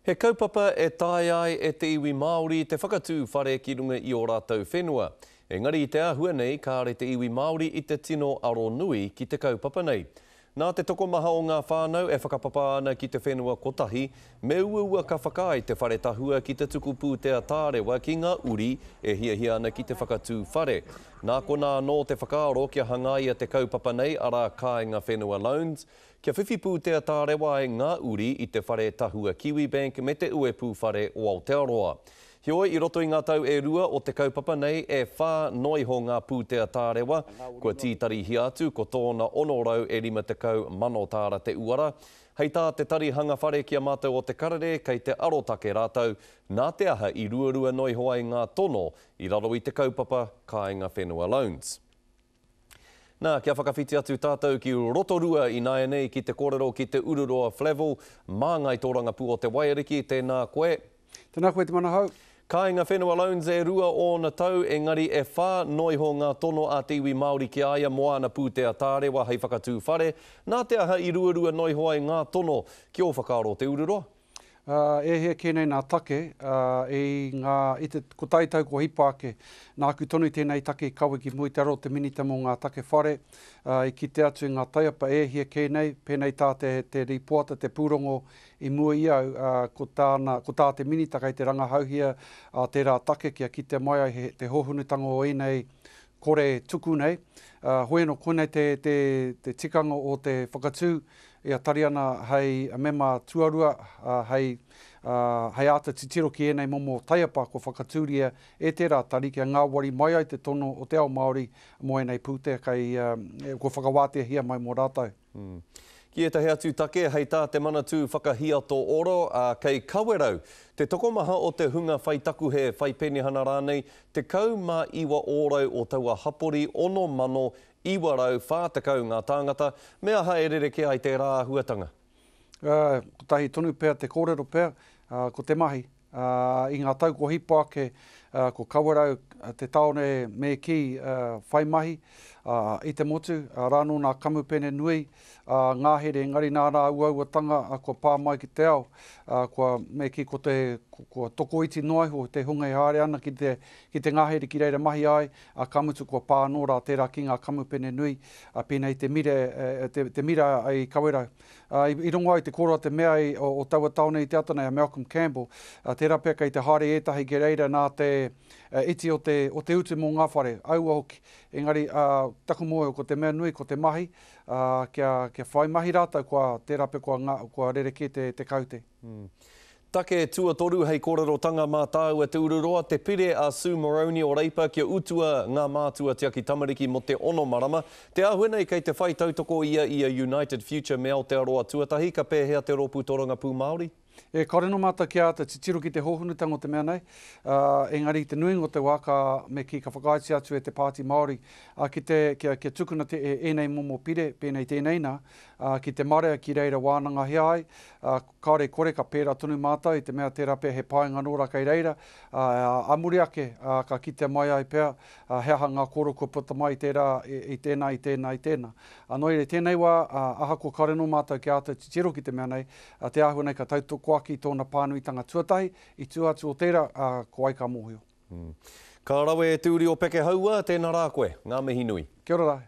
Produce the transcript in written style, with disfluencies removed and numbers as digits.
He kaupapa e taea ai e te iwi Māori te whakatū whare ki runga i ō rātou whenua. Engari i te āhua nei kāre te iwi Māori i te tino aro nui ki te kaupapa nei. Nā te tokomaha o ngā whānau e whakapapa ana ki te whenua kotahi, me uaua ka whakaae te whare tahua ki te tuku pūtea tārewa ki ngā uri e hiahia ana ki te whakatū whare. Nā konā anō te whakaaro kia hangaia te kaupapa nei arā Kāinga Whenua Loans, Kia whiwhi pūtea tārewa ai ngā uri i te whare tahua Kiwibank me te Uepū Whare o Aotearoa. Heoi, i roto i ngā tau e rua o te kaupapa nei, e whā noa iho ngā pūtea tārewa, kua tītarihia atu ko tōna 650 mano tāra te uara. Hei tā te Tari Hanga Whare ki a mātou o Te Karere, kei te arotake rātou, nā te aha i ruarua noa iho ai ngā tono i raro i te kaupapa Kāinga Whenua Loans. Nā, kia whakawhiti atu tātou ki Rotorua ināianei ki te kōrero ki Te Ururoa Flavell, māngai tōrangapū o Te Waiariki, tēnā koe. Tēnā koe Te Manahau. Kāinga Whenua Loans e rua ōna tau, engari e whā noa iho ngā tono a te iwi Māori ki a ia mō āna pūtea tārewa hei whakatū whare. Nā te aha i ruarua noa iho ai ngā tono ki ō whakaaro Te Ururoa? Ā, e hia kē nei nā take, ā, i ngā, i te kotahi tau kua hipa ake, nāku tonu tēnei take i kawe ki mua i te aro o te Minita mō ngā take whare, ā, i kite atu i ngā taiapa e hia kē nei, pēnei tā te, te rīpoata, te pūrongo i mua i au, ā, ko tāna, ko tā te Minita kei te rangahauhia, ā, tērā take kia kitea mai ai he, te hōhonutanga o ēnei kore tuku nei, ā, hoi anō koinei te, te, te tikanga o te whakatū i a Tariana hei mema tuarua, ā, hei, ā, hei āta titiro ki ēnei momo taiapa kua whakatūria e tērā tari kia ngāwari mai ai te tono o te ao Māori mō ēnei pūtea kei, ā, kua whakawāteahia mai mō rātou. Ki ētahi atu take, hei tā te Manatū Whakahiato Ora, ā, kei Kawerau te tokomaha o te hunga whai takuhe, whai penihana rānei, 19 ōrau o taua hapori 6,940 ngā tāngata, me aha e rerekē ai tērā āhuatanga? Ā, kotahi tonu pea te kōrero pea, ā, ko te mahi. Ā, i ngā tau kua hipa ake, ā, ko Kawerau te tāone me kī, ā, whai mahi, ā, i te motu, ā, rā nō nā kamupene nui, ā, ngahere, engari nā rā uauatanga, ā, kua pā mai ki te ao, ā, kua, me kī, ko te, kua tokoiti noa iho te hunga e haere ana ki te, ki te ngahere ki reira mahi ai, ā, ka mutu kua pā anō rā tērā ki ngā kamupene nui, ā, pēnei te mire, te, te mira i Kawerau. Ā, i, i rongo ai te kōrero a te mea i, o, o taua tāone i te ata nei, a Malcolm Campbell, ā, tērā pea kei te haere ētahi ki reira nā te iti o te, o te utu mō ngā whare, aua hoki. Engari, ā, taku mōhio, ko te mea nui, ko te mahi, ā, kia, kia whai mahi rātou, kua, tērā pea kua, ngā, kua rerekē te, te kaute. Take tuatoru hei kōrerotanga mā tāua Te Ururoa, te pire a Sue Moroney o Reipa kia utua ngā mātua tiaki tamariki mō te ono marama. Te āhua nei kei te whai tautoko ia i a United Future me Aotearoa Tuatahi, ka pēhea te Rōpū Torangapū Māori? E kore nō mātou kia āta titiro ki te hōhonutanga o te mea nei, ā, engari i te nuinga o te wā ka, me kī, ka whakaaetia atu e te Pāti Māori, ā, ki te, kia, kia tukuna te, ēnei momo pire, pēnei tēnei nā, ā, ki te marea ki reira wānangahia ai, ā, Kāore i kore ka pērā tonu mātou i te mea tērā pea he painga anō rā kei reira, ā, ā muri ake, ā, ka kitea mai ai pea, ā, he aha ngā kōrero kua puta mai i tērā, i tēnā, i tēnā, i tēnā. Ā, nō reira, i tēnei wā, ā, ahakoa kāore anō mātou kia āta titiro ki te mea nei, ā, te āhua nei ka tautoko ake i tōna pānuitanga tuatahi, i tua atu o tērā, ā, ko wai ka mōhio. Ka rawe e te uri o Pekehaua, tēnā rā koe. Ngā mihi nui. Kia ora rā.